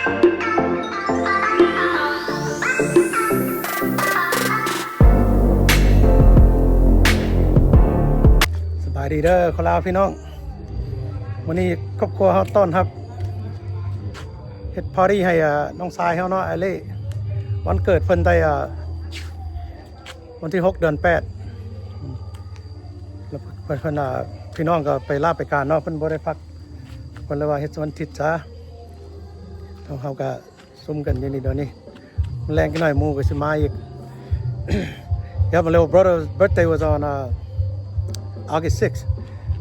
ສະບາຍດີເດີຄົນລາວພີ່ນ້ອງ, ມື້ນີ້ຄອບຄົວເຮົາຕ້ອນຮັບ ເຮັດປາຕີ້ໃຫ້ ອາ ນ້ອງຊາຍເຮົາເນາະ ອາເລ ວັນເກີດເພິ່ນໄດ້ ອາ ວັນທີຫົກ ເດືອນແປດ ແລ້ວເພິ່ນ ເພິ່ນ ອາ ພີ່ນ້ອງກໍໄປລາໄປການເນາະ ເພິ່ນບໍ່ໄດ້ພັກ ເພິ່ນເລີຍວ່າເຮັດວັນທິດຊະ. ເຮົາ ເຮົາກໍ ຊຸມກັນຢູ່ນີ້ດຽວນີ້ ແລງຈັກໜ້ອຍໝູ່ກໍຊິມາອີກ. Yeah, my little brother's birthday was on, uh, August sixth,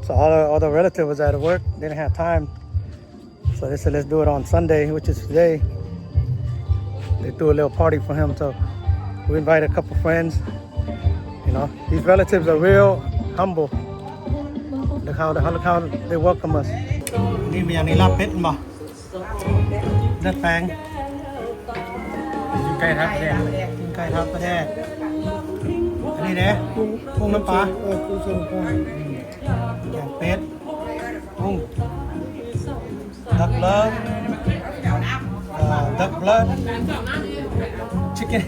so all the, all the relative was at work, they didn't have time, so they said, "Let's do it on Sunday," which is today. They threw a little party for him, so we invited a couple friends. You know, these relatives are real humble. Look how, look how they welcome us. ນີ້ມີຫຍັງນີ້? ລາບເປັດແມ່ນບໍ່? ເລືອດແປງ ຕີນໄກ່ທາດປາແດກ ຕີນໄກ່ທາດປາແດກ. ອັນນີ້ເດ້ ກຸ້ງ ກຸ້ງນ້ຳປາ ເອີ ກຸ້ງຊົມ ອືມ ແກງເປັດ ກຸ້ງ duck blood, uh, duck blood, chicken,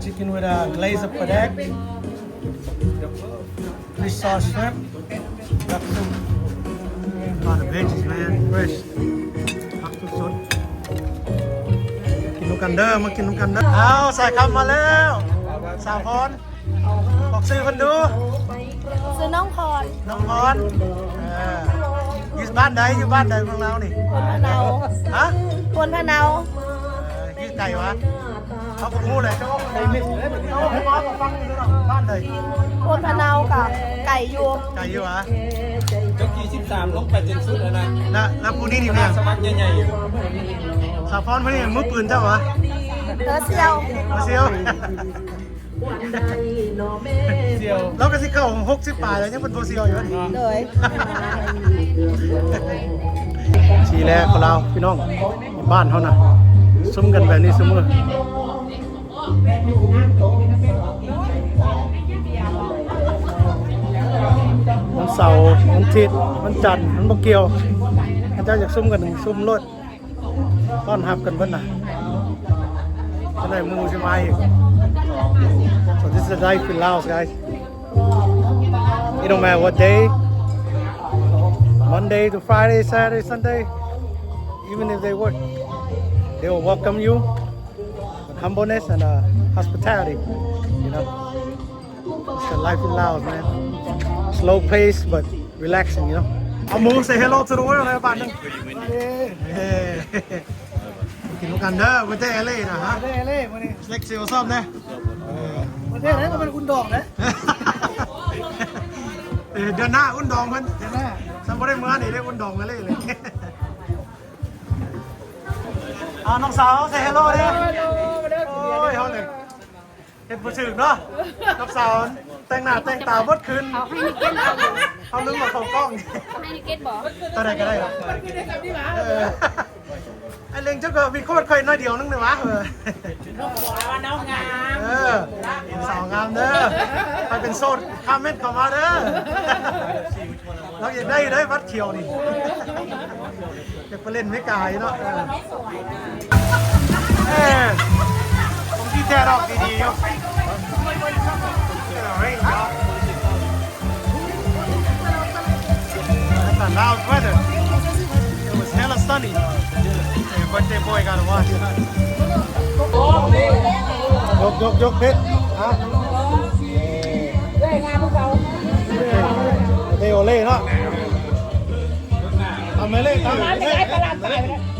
chicken with a glaze of ປາແດກ. Fish sauce shrimp, duck soup. Oh, the veggies, man, fresh. ຜັກສົດໆ ກິນນຳກັນເດີ ມາກິນນຳກັນເດີ. ອ້າວ ສາຍຄຳມາແລ້ວ ສາວພອນ ບອກຊື່ເພິ່ນດູ. ຊື່ນ້ອງພອນ ນ້ອງພອນ. ເອີ ຢູ່ບ້ານໃດ? ຢູ່ບ້ານໃດຂອງລາວນີ້? ໂພນພະເນົາ. ຮະ? ໂພນພະເນົາ. ເອີ ຢູ່ໄກວະ? ເຮົາກໍບໍ່ຮູ້ແຫຼະ ເຈົ້າເວົ້າໃຫ້ຟັງຢູ່ເນາະ ບ້ານໃດ? ໂພນພະເນົາກະໄກຢູ່. ໄກຢູ່ຫວາ? ເຈົ້າຂີ່ສິບສາມລົງໄປຈົນສຸດຫັ້ນນະ. ແລ້ວ ແລ້ວຜູ້ນີ້ນີ້ແມ່ນ ສະໝັກໃຫຍ່ໆຢູ່. ສາວພອນຜູ້ນີ້ມືປືນເຈົ້າຫວາ? ເອີ ສ່ຽວ ເອີ ສ່ຽວ ສ່ຽວ. ລາວກໍຊິເຂົ້າຫົກສິບປາຍແລ້ວ ຍັງເປັນຜູ້ສ່ຽວຢູ່. ໂດຍ ຊີ້ແຫຼະຄົນລາວພີ່ນ້ອງ ບ້ານເຮົານະ ຊຸມກັນແບບນີ້ຊຸມື້. ວັນເສົາ ວັນອາທິດ ວັນຈັນ ມັນບໍ່ກ່ຽວ ເຂົາເຈົ້າຢາກຊຸມກັນຊຸມໂລດ. ຕ້ອນຮັບກັນເບິດນະ ຈັ່ງໃດໝູ່ຊິມາອີກ. So this is the life in Laos, guys. It don't matter what day, Monday to Friday, Saturday, Sunday, even if they work, they will welcome you with humbleness and, uh, hospitality, you know. It's the life in Laos, man. Slow pace, but relaxing, you know. ເອົາໝູ່ say hello to the world ໃຫ້ບາດໜຶ່ງ. ເອີ ກິນນຳກັນເດີ ເວີເຕີເອເລນະ. ຮະ ເວີເຕີເອເລມື້ນີ້ ເລັກຊິວຊ້ອມເດ້. ເອີ ເວີເຕີເອເລບໍ່ແມ່ນອຸ່ນດອງເດ້. ເອີ ເດືອນໜ້າອຸ່ນດອງເພິ່ນ ເດືອນໜ້າ. ຊັ້ນບໍ່ໄດ້ເມືອນີ້ ໄດ້ອຸ່ນດອງເລີຍເລີຍ. ອ້າວ ນ້ອງສາວ say hello ເດ້. ໂອ້ຍ ເຮົາເລີຍ ເຮັດບໍ່ຖືກເນາະ ກັບສາວແຕ່ງໜ້າແຕ່ງຕາເບິດຄືນ. ເອົາໃຫ້ນິກເກັດເອົາຢູ່ ເອົາລືມເອົາເຂົ້າກ້ອງ. ໃຫ້ນິກເກັດບໍ່? ຕົວໃດກໍໄດ້ລະ. ເອີ ໄອ້ເລັງເຈົ້າກໍມີໂຄດຂ້ອຍໜ້ອຍດຽວໜຶ່ງເດ້ຫວາ. ເອີ ເອີ ສາວງາມເດີ ໃຜເປັນໂສດຄອມເມັນເຂົ້າມາເດີ. ລາວຢາກໄດ້ເດ້ບັດຂຽວນີ້ ຢາກໄປຫຼິ້ນເມກາຢູ່ເນາະ. ເອີ ເອີ ຄົງຊິແທ້ດອກ ດີໆຢູ່. That's a loud weather. It was hella sunny. Yeah, birthday boy gotta watch. ຍົກ ຍົກ ຍົກ ເພັດ ຮະ. ເອີ ເດໂອເລເນາະ ຕຳເມເລ ຕຳເມເລ.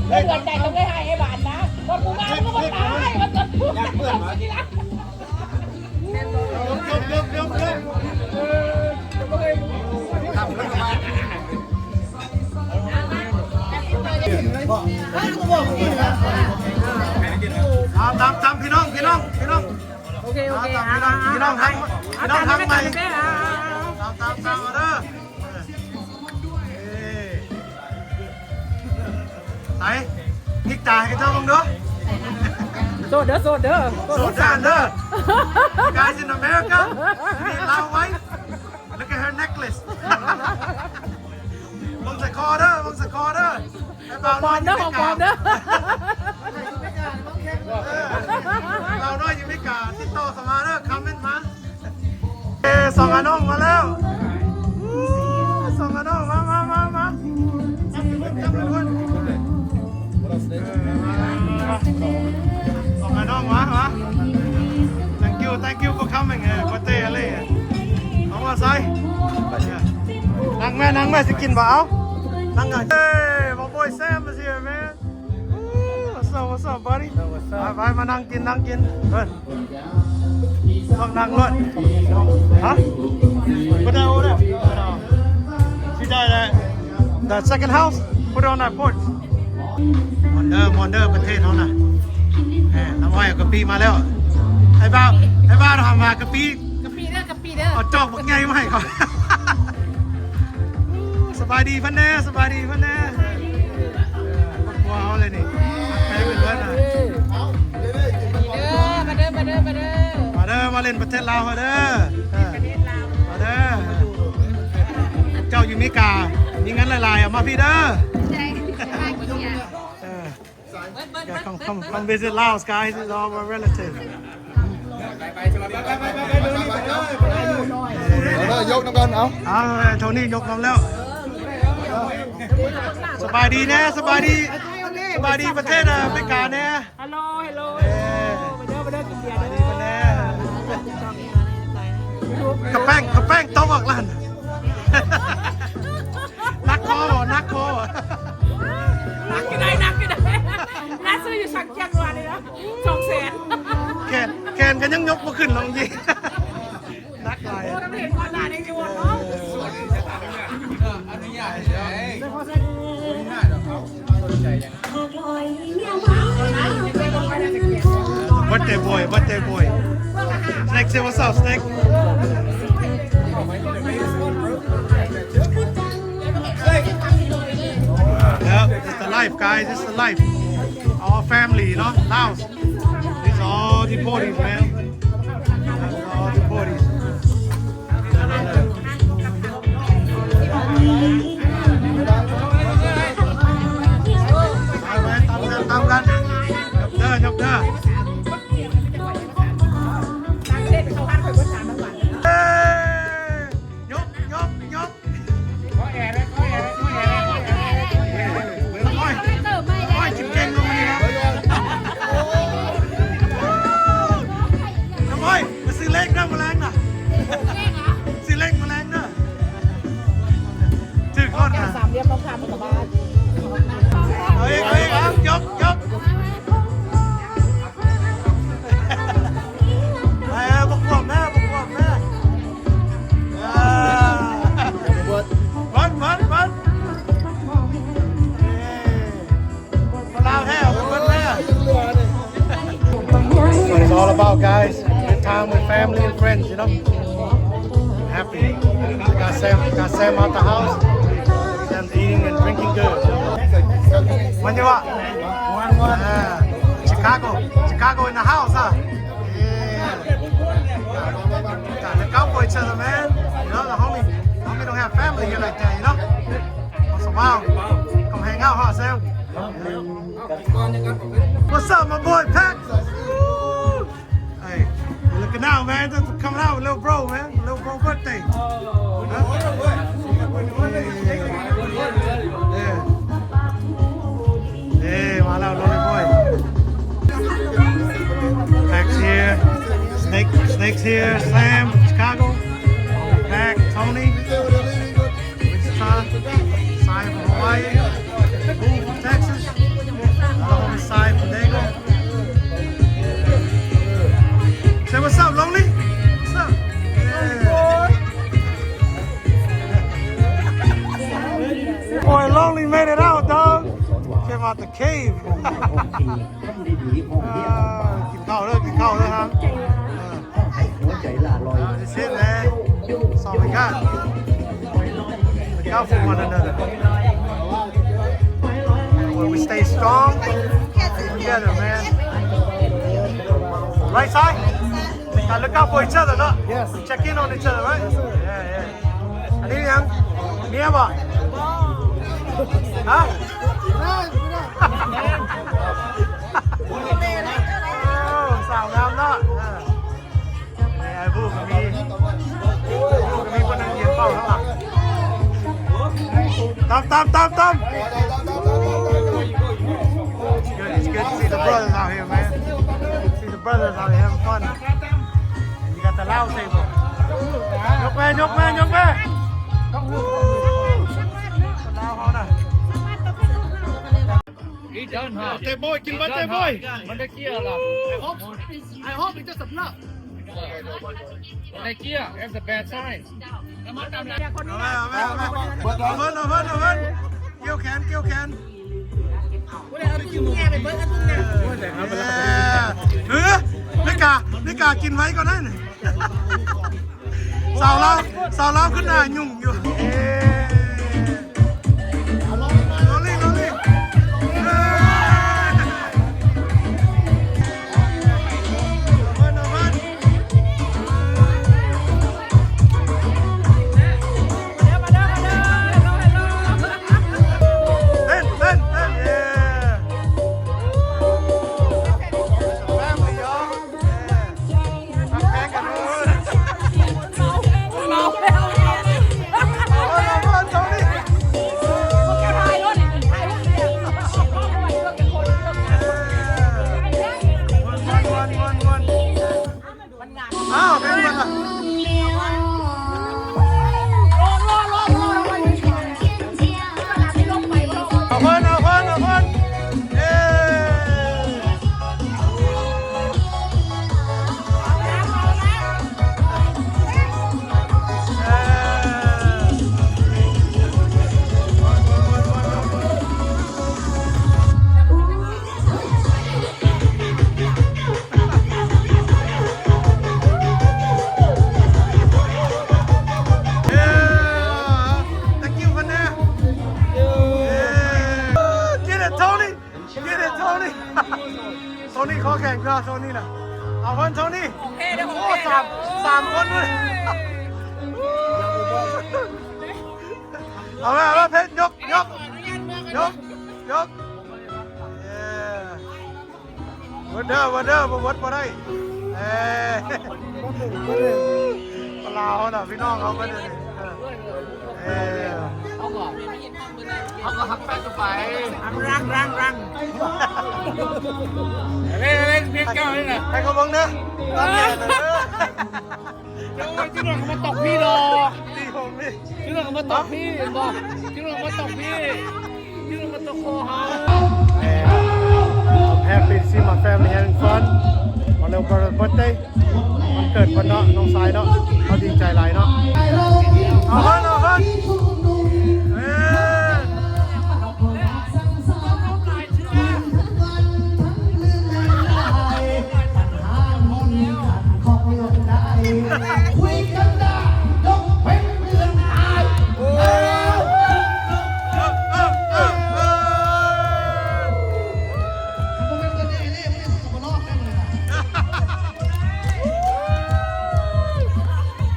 ເດືອດໃຈຕ້ອງໄດ້ໃຫ້ໄອ້ບານນະ ວ່າກູມາ ກູມາຕາຍ ວ່າຈະ ຕຳ ຕຳ ພີ່ນ້ອງ ພີ່ນ້ອງ ພີ່ນ້ອງ. ໂອເຄ ໂອເຄ ອ່າ ພີ່ນ້ອງ ພີ່ນ້ອງທາງ ພີ່ນ້ອງທາງໃໝ່ ຕາມ ຕາມ ຕາມ ເດີ. ໃສ ຍິກຕາໃຫ້ເຂົາເຈົ້າເບິ່ງດູ. ໂສດເດີ ໂສດເດີ ໂສດເດີ ໂສດເດີ. Guys in America, you need a lot of wife. Look at her necklace. ເບິ່ງໃສ່ຄໍເດີ ເບິ່ງໃສ່ຄໍເດີ. ຂອງປອມເດີ ຂອງປອມເດີ. ອານ້ອງມາແລ້ວ. ອູ້ ສອງອານ້ອງ ມາ ມາ ມາ ມາ. ເອີ ມາ ມາ ມາ ມາ. ສອງອານ້ອງ ມາ ມາ. Thank you, thank you for coming. ເອີ ເບິດເດ ອາເລ ເອົາມາໃສ່. ນັ່ງແມ່ ນັ່ງແມ່ ຊິກິນບໍ່? ເອົາ ນັ່ງ. ເອີ my boy Sam is here, man. Ooh, what's up, what's up, buddy? What's up? ໄປ ໄປ ມານັ່ງກິນ ນັ່ງກິນ. ເອີ ນັ່ງ ນັ່ງໂລດ. ຮະ? Put that over there. Sit down there. The second house, put it on that porch. ມ່ວນເດີ ມ່ວນເດີ ປະເທດເຮົານະ. ແໝ ນ້ຳອ້ອຍເອົາກະປິມາແລ້ວ. ໄອ້ບ່າວ ໄອ້ບ່າວຖາມຫາກະປິ. ກະປິເດີ ກະປິເດີ. ເອົາຈອກບັກໃຫຍ່ມາໃຫ້ເຂົາ. ສະບາຍດີເພິ່ນແດ່ ສະບາຍດີເພິ່ນແດ່. ຄອບຄົວເຮົາເລີຍນີ້ ແປງເປັນເພິ່ນນະ. ເດີ ມາເດີ ມາເດີ ມາເດີ ມາເດີ ມາເລ່ນປະເທດລາວເຮົາເດີ. ເອີ ມາເດີ ເຈົ້າຢູ່ເມກາ ມີເງິນຫຼາຍໆ ເອົາມາພີ້ເດີ. ເອີ Yeah, come, come, come visit Laos, guys. It's all my relatives. ເອົາເດີ ຍົກນຳກັນ ເອົາ ອ່າ ໂທນີ້ຍົກນຳແລ້ວ. ສະບາຍດີແດ່ ສະບາຍດີ ສະບາຍດີປະເທດອາເມລິກາແດ່. ຮັລໂຫຼ ຮັລໂຫຼ ເອີ ມາເດີ ມາເດີ ກິນເບຍເດີ. ກະແປ້ງ ກະແປ້ງຕົກອອກລະຫັ້ນ. ໜັກຄໍບໍ່ ໜັກຄໍບໍ່? ໜັກຢູ່ໃດ໋ ໜັກຢູ່ໃດ໋. ໜ້າຊື້ຢູ່ສັງຂຽງວານີ້ນະ ສອງແສນ. ແຂນ ແຂນກໍຍັງຍົກບໍ່ຂຶ້ນລອງຍິງ. ໜັກຫຼາຍ. ໂອ້ ເຫັນຄວາມໜານີ້ຢູ່ເນາະ. ເອີ ອະນຸຍາດໃຫ້ ອະນຸຍາດດອກ ເຂົາສົນໃຈຫຍັງ. Birthday boy, birthday boy. Snake, say what's up, Snake. Yeah, it's the life, guys. It's the life. All family, you know, Laos. These are all deportees, man. All deportees. ຕາມກັນ ຕາມກັນ. ຍົກເດີ ຍົກເດີ. ເອີ ຍົກ ຍົກ ຍົກ. ໂອ້ຍ ໂອ້ຍ ກິນເກັ່ງເນາະມື້ນີ້ເນາະ. ນ້ອງອ້ອຍ ໄປຊື້ເລກເດີມື້ແລງນະ. ຊື້ເລກມື້ແລງເດີ. ຖືກຄົນນະ. ສາມຫຼ່ຽມ ຕ້ອງຖາມສະບາຍ. ເອົາອີກ ເອົາອີກ ເອົາ ຍົກ ຍົກ. ເອີ ບໍ່ຂວບແມ່ ບໍ່ຂວບແມ່. ເອີ ເບິດ ເບິດ ເບິດ. ເອີ ຄົນລາວແທ້ ເອົາໄປເບິດແທ້. That's what it's all about, guys. Good time with family and friends, you know. Happy. Got Sam, got Sam out the house. Sam's eating and drinking good. When you what? One, one. Uh, Chicago. Chicago in the house, huh? Yeah. Gotta look out for each other, man. You know, the homie, homie don't have family here like that, you know? Once a while, come hang out, huh, Sam? What's up, my boy Pax? Woo! Hey, you looking out, man. Just coming out with little bro, man. Little bro birthday. Huh? Yeah. Hey, my little lonely boy. Pax here. Snake, Snake's here. Sam, Chicago. Pax, Tony. Wichita, Sai from Hawaii, Boo from Texas, another homie Sai from Dago. Say what's up, Lonely. What's up? Yeah. Boy, Lonely made it out, dog. Came out the cave. ກິນເຂົ້າເດີ ກິນເຂົ້າເດີ. ຮະ ເອີ This is it, man. That's all we got. Look out for one another. When we stay strong together, man. Right, Sai? Gotta look out for each other, no? Yes. Check in on each other, right? Yes, sir. Yeah, yeah. ອັນນີ້ຫຍັງ? ເມຍບໍ່? ຮະ? ໂອ້ ສາວງາມເນາະ. ເອີ ແມ່ອ້າຍບູກໍມີ. Stop, stop, stop, stop. It's good, it's good to see the brothers out here, man. See the brothers out here having fun. And you got the Lao table. ຍົກແມ່ ຍົກແມ່ ຍົກແມ່. Lao ເຮົານະ. ເຕະບອຍ ກິນບາເຕະບອຍ. ມັນໄດ້ເກຍລະ. I hope, I hope it doesn't block. ໄດ້ເກຍ that's a bad sign. ເອົາແມ່ ເອົາແມ່ ເອົາແມ່ ເອົາເພິ່ນ ເອົາເພິ່ນ ເອົາເພິ່ນ ກ່ຽວແຂນ ກ່ຽວແຂນ. ເອີ ນາຍກາ ນາຍກາກິນໄວກ່ອນນັ້ນ. ສາວລາວ ສາວລາວຂຶ້ນໜ້າຫຍຸ້ງຢູ່. ເອີ ລໍລີ້ ລໍລີ້. ເອີ ເອົາເພິ່ນ ເອົາເພິ່ນ. ເຕັ້ນ ເຕັ້ນ ເຕັ້ນ ເຢ້. Family, y'all. ເອີ ຮັກແພງກັນເດີ. ເມົາແລ້ວ ເມົາແລ້ວ ເອົາເພິ່ນ ເອົາເພິ່ນ ເອົາເພິ່ນ ເອົາເພິ່ນ. ເອີ ມ່ວນ ມ່ວນ ມ່ວນ ມ່ວນ. ອ້າວ ເປັນຫຍັງລະ? ເອົາເພິ່ນ ເອົາເພິ່ນ ເອົາເພິ່ນ. ເອີ ເອີ. ເອີ thank you ເພິ່ນນະ. ເອີ get it Tony, get it Tony. Tony ຂໍແຂ່ງເພື່ອ Tony ນະ. ເອົາເພິ່ນ Tony. ໂອ້ ສາມ ສາມຄົນເວີຍ. ເອົາແມ່ ເອົາແມ່ ເພັດ ຍົກ ຍົກ ຍົກ ຍົກ. ເອີ ເວີດເດີ ເວີດເດີ ບໍ່ເວີດບໍ່ໄດ້. ເອີ ປາລາວເຮົານະ ພີ່ນ້ອງເຮົາເບິດເລີຍ. ເອີ ເອີ ເຮົາກໍ ເຮົາກໍຮັກແຟນກັນໄປ. ຣັງ ຣັງ ຣັງ ເອີ ເອີ ເພງເກົ່ານີ້ນະ ໃຫ້ເຂົາເບິ່ງເດີ ຕອນແກ່ນະ. ເອີ ໂອ້ຍ ຈັ່ງໜ້ອຍກໍມາຕົກພີ້ດອກ. ຕີຜົມນີ້ ຈັ່ງໜ້ອຍກໍມາຕົກພີ້ ເຫັນບໍ່? ຈັ່ງໜ້ອຍກໍມາຕົກພີ້ ຈັ່ງໜ້ອຍກໍມາຕົກຄໍເຮົາ. ເອີ Happy to see my family having fun. My little brother's birthday. ວັນເກີດເພິ່ນເນາະ ນ້ອງຊາຍເນາະ. ເຮົາດີໃຈຫຼາຍເນາະ. ເອົາເພິ່ນ ເອົາເພິ່ນ. ເອີ.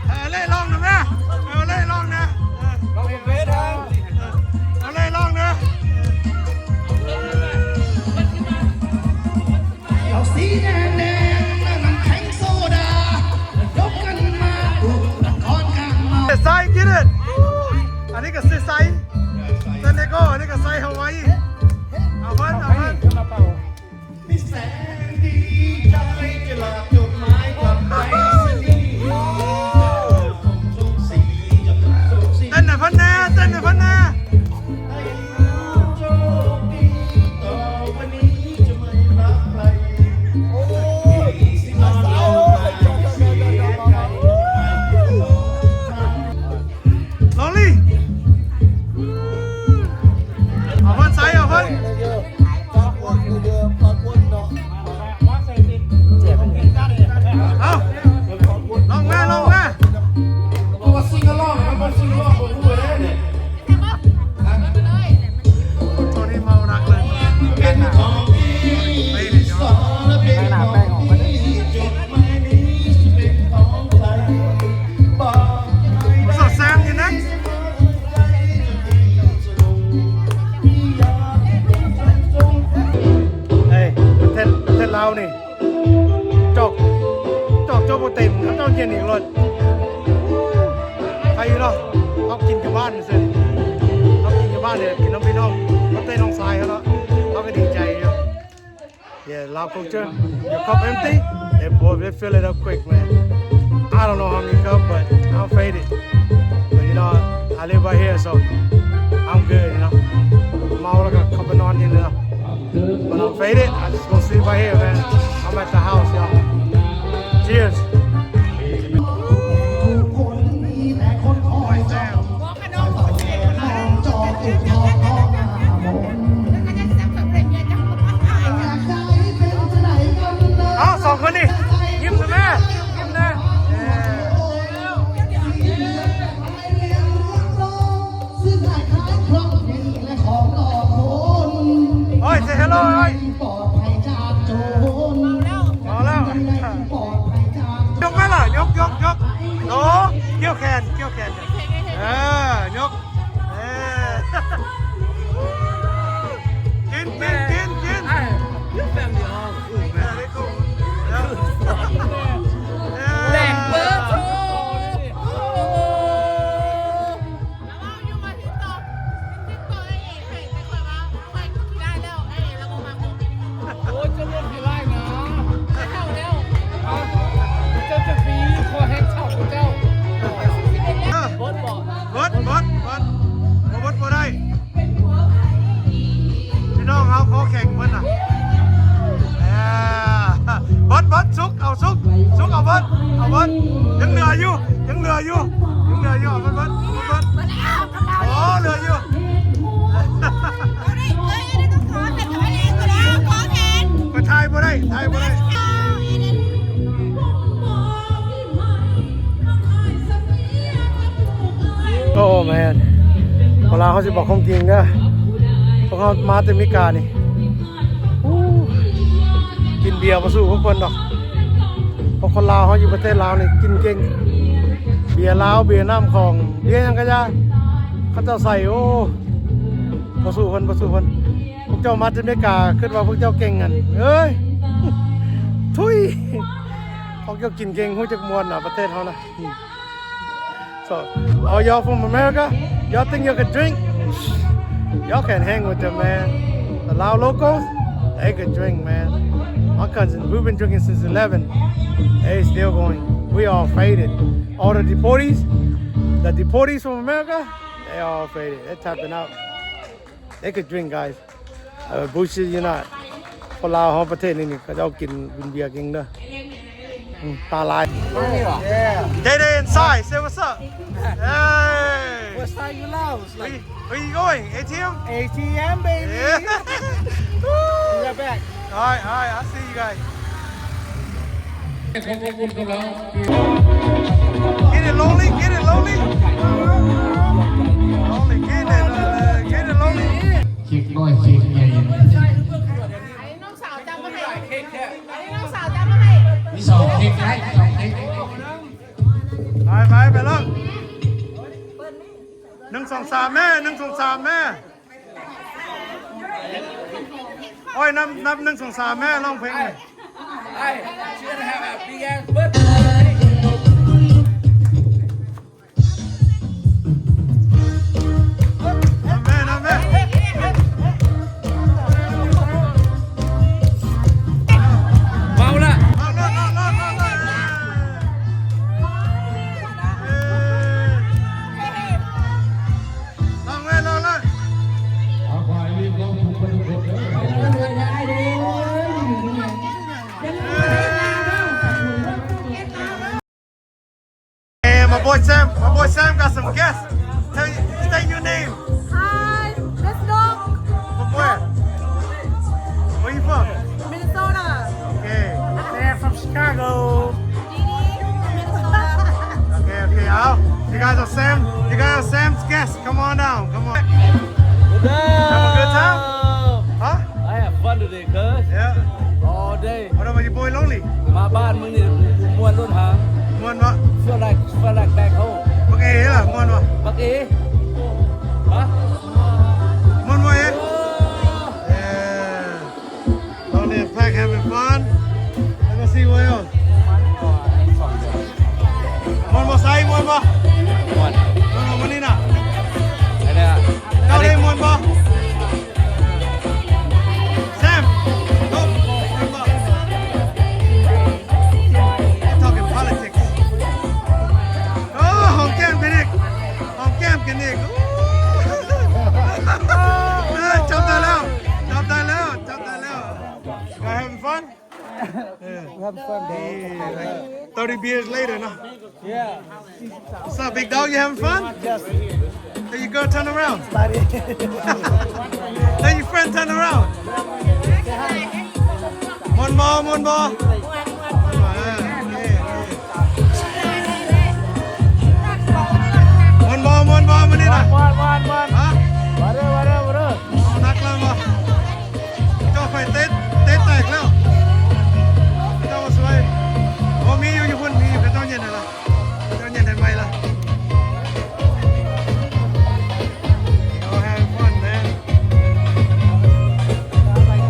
ເອີ ເລ່ລອງນະແມ່ ເອີ ເລ່ລອງນະ ເອີ ເອົາເລ່ລອງນະ. ເອົາສີແດງໆ ນັ້ນນ້ຳແຂງໂຊດາ ຍົກກັນມາ ອຸປະກອນການເມົາ. ໄຊ get it. ອັນນີ້ກໍຊື່ໄຊ San Diego ອັນນີ້ກໍໄຊ Hawaii. ເອົາເພິ່ນ ເອົາເພິ່ນ. ເຕັ້ນໃຫ້ເພິ່ນແດ່ ເຕັ້ນໃຫ້ເພິ່ນແດ່. ລອງລີ້ ເອົາເພິ່ນໃສ່ ເອົາເພິ່ນ ເອົາ ລອງແມ່ ລອງແມ່. ໂຕນີ້ເມົາໜັກເລີຍ ແປ້ງໜ້າ ແປ້ງໜ້າ ແປ້ງອອກມາເລີຍ. ເອີຍ ປະເທດ ປະເທດລາວນີ້ ຈອກ ຈອກຈົນບໍ່ເຕັມ ເຂົາເຈົ້າເຢັນອີກໂລດ. ໃຄຢູ່ເນາະ ເຮົາກິນຢູ່ບ້ານຊື່ໆ ເຮົາກິນຢູ່ ມາເດີ ພີ່ນ້ອງ ພີ່ນ້ອງ ມາເຕະນ້ອງຊາຍເຮົາເນາະ ເຮົາກໍດີໃຈຢູ່. Yeah, Lao culture. Your cup empty? They boy, they fill it up quick, man. I don't know how many cup, but I'm faded. But, you know, I live right here, so I'm good, you know. ເມົາແລ້ວກໍເຂົ້າໄປນອນຢູ່ເລີຍ. But I'm faded. I just gonna sleep right here, man. I'm at the house, y'all. Cheers. ເອົາ ສອງຄົນນີ້ ຍິ້ມນະແມ່ ຍິ້ມນະ ໂອ້ຍ say hello ໂອ້ຍ ເອົາແລ້ວ ຍົກໄວ້ລະ ຍົກ ຍົກ ຍົກ ໂອ້ ກ່ຽວແຂນ ກ່ຽວແຂນ ເອີ ຍົກ ເອີ ກິນ ກິນ ກິນ ກິນ Your family all cool, man. ແຫຼກເບີດ ໂອ້ ໂອ້ຍ ເຈົ້າເລີກໃຫ້ຫຼາຍນະ ເຈົ້າເຖົ້າແລ້ວ ເຈົ້າຈັກປີ ຂໍແຮງເຖົ້າກວ່າເຈົ້າ ເບິດບໍ່ ເບິດ ເບິດ ເບິດ ບໍ່ເບິດບໍ່ໄດ້ ພີ່ນ້ອງເຮົາຂໍແຂ່ງເພິ່ນນະ ເອີ ເບິດ ເບິດ ສຸກ ເອົາສຸກ ສຸກ ເອົາເບິດ ເອົາເບິດ ຍັງເຫຼືອຢູ່ ຍັງເຫຼືອຢູ່ ຍັງເຫຼືອຢູ່ ເອົາເບິດ ເບິດ ເບິດ ເບິດແລ້ວ ໂອ້ ເຫຼືອຢູ່ ກໍຖ່າຍບໍ່ໄດ້ ຖ່າຍບໍ່ໄດ້ ໂອ້ ແມນ ເວລາເຮົາຊິບອກຄວາມຈິງເດີ ພວກເຮົາມາແຕ່ເມການີ້ ອູ້ ກິນເບຍບໍ່ສູ້ພວກເພິ່ນດອກ ເພາະຄົນລາວເຮົາຢູ່ປະເທດລາວນີ້ກິນເກັ່ງ ເບຍລາວ ເບຍນ້ຳຂອງ ເບຍຫຍັງກະຢ່າ ເຂົາເຈົ້າໃສ່ ໂອ້ ບໍ່ສູ້ເພິ່ນ ບໍ່ສູ້ເພິ່ນ ພວກເຈົ້າມາແຕ່ເມກາ ຄິດວ່າພວກເຈົ້າເກັ່ງຫັ້ນ ເອີຍ ທຸຍ ພວກເຈົ້າກິນເກັ່ງ ຮູ້ຈັກມ່ວນນະ ປະເທດເຮົານະ. So, all y'all from America, y'all think y'all could drink? Y'all can't hang with them, man. The Lao locals, they could drink, man. My cousin, we've been drinking since eleven. They still going. We all faded. All the deportees, the deportees from America, they all faded. They tapping out. They could drink, guys. ເອີ bullshit you not. ຄົນລາວເຮົາປະເທດນີ້ນີ້ ເຂົາເຈົ້າກິນ ກິນເບຍເກັ່ງເດີ ອືມ ຕາລາຍ. They, they inside. Say what's up. Hey. What time you loud? It's like, where you going? A T M? A T M, baby. Yeah. Be right back. All right, all right. I'll see you guys. Get it lonely, get it lonely. Lonely, get it, uh, get it lonely. ເຈັກນ້ອຍເຈັກໃຫຍ່ ອັນນີ້ນ້ອງສາວຈັບມາໃຫ້ ອັນນີ້ນ້ອງສາວຈັບມາໃຫ້ ມີສອງເຈັກໃຫ້ ສອງເຈັກ ໄປ ໄປ ໄປເລີຍ ໜຶ່ງ ສອງ ສາມ ແມ່ ໜຶ່ງ ສອງ ສາມ ແມ່. ໂອ້ຍ ນັບ ນັບ ໜຶ່ງ ສອງ ສາມ ແມ່ ຮ້ອງເພງນີ້ ແມ່ ແມ່ ເມົາລະ ເອົາ ລອງ ລອງ ລອງ ລອງ ເອີ ລອງເລີຍ ລອງເລີຍ ເອົາ ຂໍໃຫ້ມີຄວາມສຸກເບິດທຸກຄົນເດີ ເອີ. Hey, my boy Sam, my boy Sam got some guests. Tell you, state your name. Hi, Miss Nok. From where? Where you from? Minnesota. Okay. They're from Chicago. Dee Dee, Minnesota. Okay, okay. I'll, you guys are Sam. You guys are Sam's guests. Come on down. Come on. What up? Have a good time? Huh? I have fun today, cuz. Yeah. All day. What about your boy Lonely? ມາບ້ານມື້ນີ້ມ່ວນໂລດຫາ ມ່ວນບໍ່? Feel like, feel like back home. ບັກເອລະ ມ່ວນບໍ່? ບັກເອ ຮະ? ມ່ວນບໍ່ເອ? ເອີ Yeah. Lonely and Pack having fun. Let me see what else. ມ່ວນບໍ່ ໄຊ? ມ່ວນບໍ່? ມ່ວນ ເອີ ມື້ນີ້ນະ ໄດ້ແລ້ວ ເຈົ້າໄດ້ມ່ວນ Sam, no, no, no. Talking politics. ໂອ້ ຫອມແກ້ມກັນອີກ ຫອມແກ້ມກັນອີກ. ໂອ້ ເອີ ຈັບໄດ້ແລ້ວ ຈັບໄດ້ແລ້ວ ຈັບໄດ້ແລ້ວ. You guys having fun? Yeah. We have fun, bro. Yeah, like, thirty beers later, no? Yeah. What's up, big dog? You having fun? Yes. Tell your girl turn around. Buddy. Tell your friend turn around. ມ່ວນບໍ່? ມ່ວນບໍ່? ມ່ວນບໍ່? ມ່ວນບໍ່? ມື້ນີ້ນະ ມ່ວນ ມ່ວນ ມ່ວນ ຮະ? ມາເດີ ມາເດີ ມາເດີ. ເອົາໜັກແລ້ວບໍ່? ເຈົ້າໄຟເຕະ ເຕະແຕກແລ້ວ. ເຈົ້າສວຍ. ໂອ້ ມີຢູ່ ຢູ່ພຸ້ນ ມີຢູ່ ເຂົາເຈົ້າເຢັນຫັ້ນລະ ເຈົ້າເຢັນໃຫ້ໃໝ່ລະ. Go have fun, man.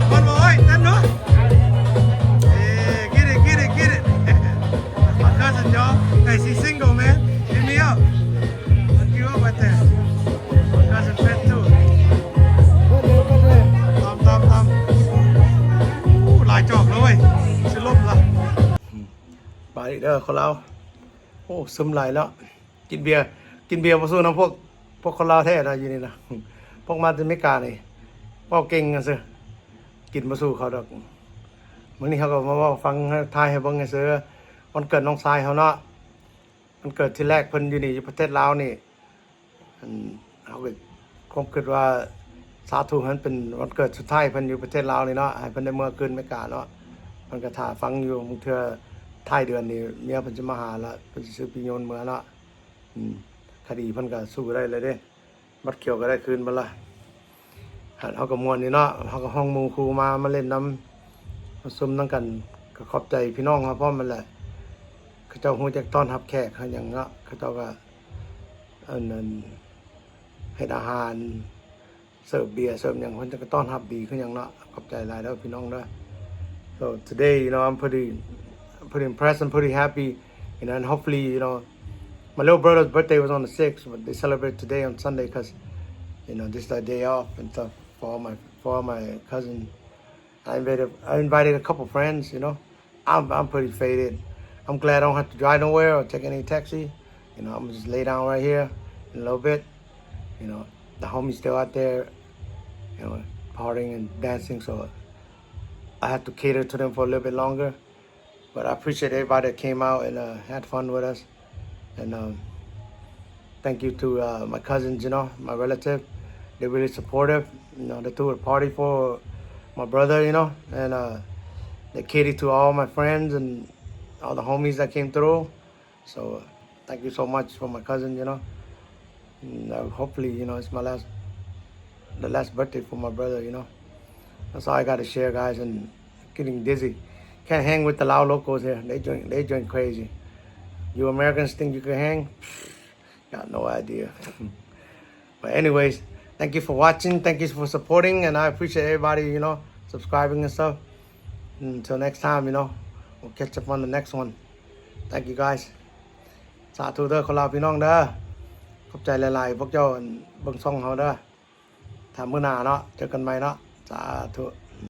ມ່ວນບໍ່? ເອີຍ ເຕັ້ນເນາະ. Hey, get it, get it, get it. My cousin, y'all. Hey, she single, man. Hit me up. Hook you up right there. My cousin Fred too. ຕຳ ຕຳ ຕຳ. ໂອ້ ຫຼາຍຈອກເລີຍ ຊິລົ້ມລະ. ໄປເດີຄົນລາວ. ໂອ້ ຊຶມຫຼາຍແລ້ວ. ກິນເບຍ ກິນເບຍບໍ່ສູ້ນຳພວກ ພວກຄົນລາວແທ້ນະ ຢູ່ນີ້ນະ. ພວກມາແຕ່ອາເມລິການີ້ ເວົ້າເກັ່ງຊື່ ກິນບໍ່ສູ້ເຂົາດອກ. ມື້ນີ້ເຮົາກໍມາເວົ້າຟັງ ຖ່າຍໃຫ້ເບິ່ງຊື່. ວັນເກີດນ້ອງຊາຍເຮົາເນາະ ວັນເກີດທີແລກເພິ່ນຢູ່ນີ້ ຢູ່ປະເທດລາວນີ້. ອັນ ເຮົາກໍຄວາມຄິດວ່າ ສາທຸ ໃຫ້ມັນເປັນວັນເກີດສຸດທ້າຍເພິ່ນຢູ່ປະເທດລາວນີ້ເນາະ ໃຫ້ເພິ່ນໄດ້ເມືອຄືນອາເມລິກາເນາະ. ເພິ່ນກໍຖ້າຟັງຢູ່ ບາງເທື່ອທ້າຍເດືອນນີ້ເມຍເພິ່ນຊິມາຫາລະ ເພິ່ນຊິຊື້ປີ້ຍົນເມືອເນາະ. ອືມ ຄະດີເພິ່ນກໍສູ້ໄດ້ແລ້ວເດ້ ບັດຂຽວກໍໄດ້ຄືນເບິດລະ. ເຮົາກໍມ່ວນຢູ່ເນາະ ເຮົາກໍຮ້ອງໝູ່ຄູ່ມາ ມາຫຼິ້ນນຳ ມາຊຸມນຳກັນ. ກໍຂອບໃຈພີ່ນ້ອງເຮົາພ້ອມຫັ້ນແຫຼະ ເຂົາເຈົ້າຮູ້ຈັກຕ້ອນຮັບແຂກເຮົາຫຍັງເນາະ ເຂົາເຈົ້າກໍ ອັນນັ້ນ ເຮັດອາຫານ ເສີບເບຍເສີບຫຍັງ ເພິ່ນກໍຕ້ອນຮັບດີຄືຫຍັງເນາະ. ຂອບໃຈຫຼາຍເດີພີ່ນ້ອງເດີ. So today, you know, I'm pretty, pretty impressed and pretty happy, you know, and hopefully, you know, my little brother's birthday was on the sixth, but they celebrate today on Sunday 'cause, you know, this is their day off and stuff for all my, for all my cousin. I invited, I invited a couple friends, you know. I'm, I'm pretty faded. I'm glad I don't have to drive nowhere or take any taxi. You know, I'ma just lay down right here in a little bit. You know, the homies still out there, you know, partying and dancing, so I have to cater to them for a little bit longer. But I appreciate everybody that came out and, uh, had fun with us. And, um, thank you to, uh, my cousins, you know, my relative. They're really supportive. You know, they threw a party for my brother, you know, and, uh, they catered to all my friends and all the homies that came through. So, uh, thank you so much for my cousin, you know. And, uh, hopefully, you know, it's my last, the last birthday for my brother, you know. That's all I gotta share, guys, and getting dizzy. Can't hang with the Lao locals here. They drink, they drink crazy. You Americans think you can hang? Got no idea. But anyways, thank you for watching. Thank you for supporting, and I appreciate everybody, you know, subscribing and stuff. Until next time, you know, we'll catch up on the next one. Thank you, guys. ສາທຸເດີຄົນລາວພີ່ນ້ອງເດີ. ຂອບໃຈຫຼາຍໆ ພວກເຈົ້າ ອັນ ເບິ່ງຊ່ອງເຮົາເດີ. ຖ້າມື້ໜ້າເນາະ ເຈີກັນໃໝ່ເນາະ. ສາທຸ.